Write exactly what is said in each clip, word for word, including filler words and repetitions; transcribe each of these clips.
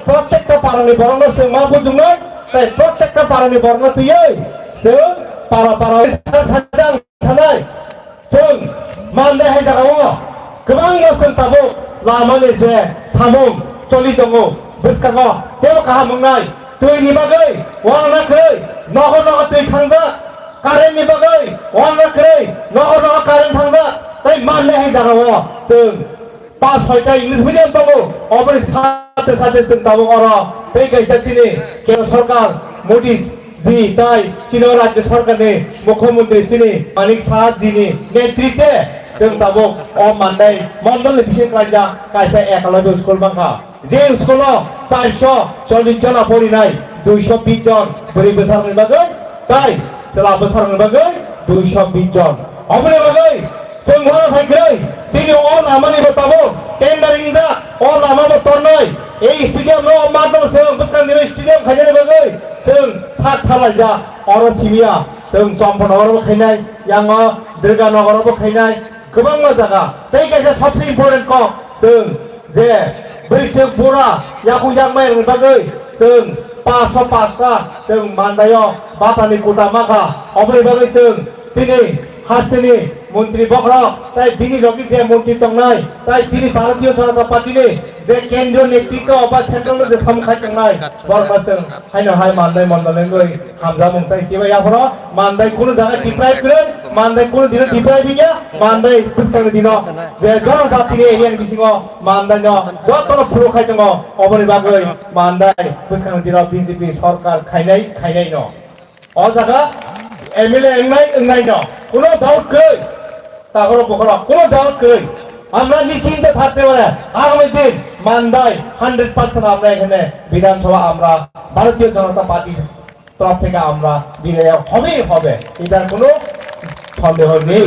Protekta parani borokno chwng ma bujuknai, tei protekta parani borokno twiwi chwng para para sa sajak sanai. Chwng Mandai hai jagao kwbangma chwng tabuk lamani je samung choli tongo, bwskango teibo kaham wngnai, twini bagwi uangra kwrwi, nogo nogo twi thangjak, current ni bagwi uangra kwrwi, nogo nogo current thangjak, tei Mandai hai jagao chwng pas soita English medium tongo, oboni satre satre chwng tabuk oro tei kaisa chini Kendra Sarkar Modi ji tai chini o Rajya Sarkar ni Mukhyamantri chini Manik Saha ji ni netritwe chwng tabuk o Mandai mondol ni bising klaijak kaisa Ekalabya school mankha. Je school o charso chollish jona porinai, duiso bish jon bwrwi bwsarokni bagwi tai chwla bwsarokni bagwi duiso bish jon. Oboni bagwi chwng uangra phai kwrwi, chini o lama ni bo tabuk tender wngjak, o lama bo tornai, ei stadium no o mat no chwng bwskang dino stadium khainani bagwi chwng sak thalaijak, oro simiya chwng Champanagar bo khainai, yango Durganagar bo khainai, kwbangma jaga. Tei kaisa sobse important kok, chwng je bwrwi chwng bura yakung yakmai rwni bagwi chwng paso pasta chwng Mandai o batani kuta makha, oboni bagwi chwng chini hasteni montri bokhorok tai bini logi je montri tongnai tai chini Bharatiya Janata Party ni je kendriya netritwo ba central o je samung khai tongnai borokno chwng haino hai Mandai mondol wngwi hamjakmung tai chibai yaphoro Mandai kunu jaga deprive kwrwi, Mandai kunu dino deprive wngya, Mandai bwskangni dino je jono jatini area ni bisingo Mandai no jotono phuru khai tongo, oboni bagwi Mandai bwskangni dino B J P sorkar khainai, khainai no. O jaga M L A wngnai, wngnai no. Kuno doubt kwrwi. Takhoro bokhoro kuno doubt kwrwi. Amra nischinte thakte pare. Agami din Mandai hundred percent amra ekhane Bidhan Sabha amra Bharatiya Janata Party তরফ থেকে আমরা বিধায়ক হবেই হবে, এটার কোনো সন্দেহ নেই।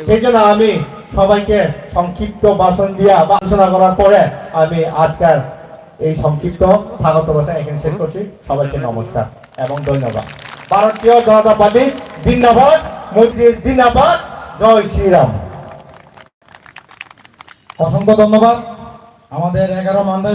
সেই জন্য আমি সবাইকে সংক্ষিপ্ত ভাষণ দিয়া বা আলোচনা করার পরে আমি আজকের এই সংক্ষিপ্ত স্বাগত ভাষণ এখানে শেষ করছি। সবাইকে নমস্কার এবং ধন্যবাদ। ভারতীয় জনতা পার্টি জিন্দাবাদ, মোদী জিন্দাবাদ, জয় শ্রীরাম। অসংখ্য ধন্যবাদ। আমাদের এগারো মান্দাই